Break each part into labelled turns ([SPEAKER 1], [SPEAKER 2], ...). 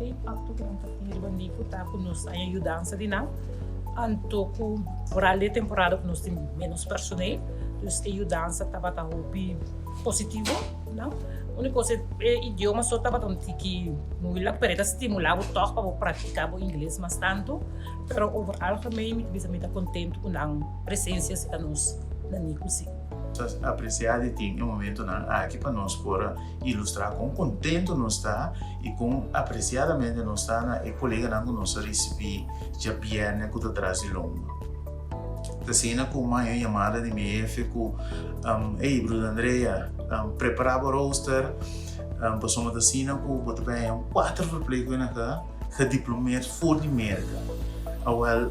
[SPEAKER 1] Impakto ku nan ta tin riba NICU ta ku nos a haña yudansa di nan, anto ku foral den temporada ku nos tin ménos personel, dus e yudansa tabata hopi positivo nan. Úniko kos e idioma so tabata un tiki moeilijk, pero e ta stimulá bo tòg pa bo praktiká bo ingles mas tantu. Pero over algemeen mi ta bisa mi ta kontentu ku nan presensia serka nos na NICU si.
[SPEAKER 2] Ta apresiá di tin e momentonan aki pa nos por a ilustrá kon kontentu nos ta i kon apresiadamente nos ta na e koleganan ku nos a risibí djabièrnè ku ta tras di lomba. Ta asina ku mi a haña un yamada di mi hefe ku, Ey, Bruder Andrea, prepará bo rooster pasobra ta asina ku bo ta bai haña un kuater verpleegkundige aka gediplomeerd for di Merka. Awel,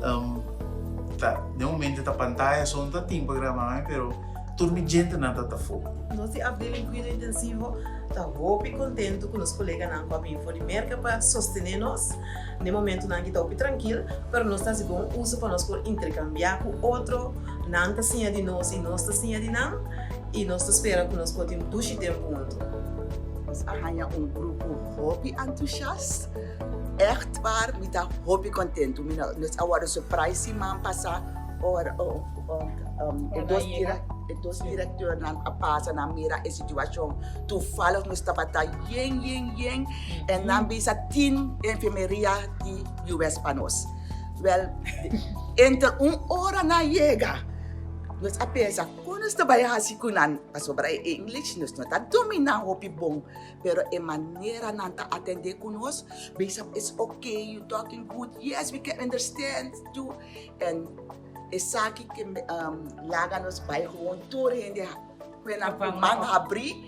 [SPEAKER 2] ta den momento ta pantaya so no ta tin pa graba mi pero tur mi djentenan ta tafó.
[SPEAKER 3] Nos di afdeling Kuido Intensivo ta hopi kontentu ku nos koleganan ku a bin for di Merka pa sostené nos den momentunan ki ta hopi trankil, pero nos ta hasi bon uso pa nos por interkambiá ku otro, nan ta siña di nos i nos ta siña di nan i nos ta spera ku nos por tin un dushi tempu huntu.
[SPEAKER 4] Nos a haña un grupo hopi entusiast. Echt waar, mi ta hopi kontentu. Mi no, nos a wòrdu surprise siman pasá ora e dos e dos direktornan a pasa nan mira e situashon. Toevallig nos tabata yen yen yen en nan bisa tin enfermeria di US pa nos. Wèl, enter un ora nan yega, nos a pensa kon nos ta bai hasi ku nan? Pasobra e English nos no ta dominá hopi bon. Pero e manera nan ta atende ku nos, bisa it's okay, you talking good, yes we can understand you. En esaki ke laga nos bai gewoon tur hende ku nan ku man habri.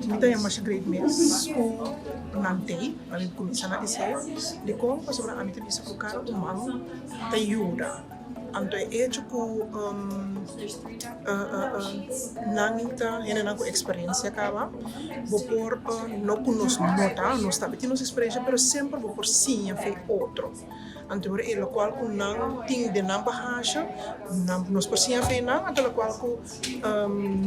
[SPEAKER 5] Mi ta yama masha great mes ku nan tei, pa mi kuminsá na esei. Dikon? Pasobra ami ta bisa ku kada un man ta yuda. Anto e echo ku nan ta hendenan ku eksperensia kaba, bo por no ku nos no ta, nos tambe tin nos eksperensia, pero semper bo por siña for otro. Anto ora e lokual ku nan tin den nan bahasha, nan nos por siña for nan, anto lokual ku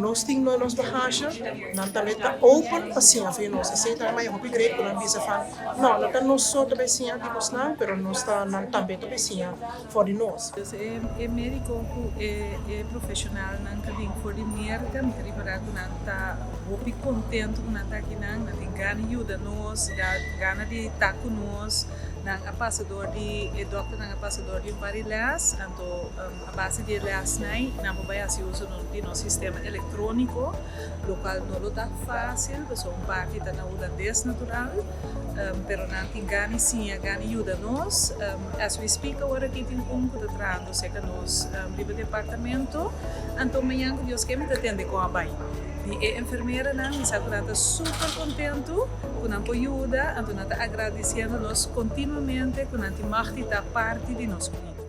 [SPEAKER 5] nos tin den nos bahasha, nan tambe ta open pa siña for nos. Esei ta maya hopi great ku nan bisa van, no, no ta nos so ta bai siña di bosnan, pero nos ta nan tambe ta bai siña. for di nos.
[SPEAKER 6] Dus e medico cu e profesionalnan ta bin for di Merca, mi ta ripara cu nan ta hopi contento cu nan ta akinan, nan tin gana di yuda nos, gana di ta cu nos, nan a pasa door di, e dokternan a pasa door di un par di les, anto a base di e lesnan nan por bay haci uso di nos sistema electronico, locual no lo ta facil pasobra un parti ta na Hulandes natural, pero nan tin gana di siña, gana di yuda nos. As we speak awor aki tin un ku ta trahando serka nos riba departamento, anto mañan ku Dios ke mi ta tende kon a bai. Di e enfermeranan mi sa ku nan ta super kontentu ku nan por yuda, anto nan ta agradisiendo nos kontinuamente ku nan tin mag di ta parti di nos kuido.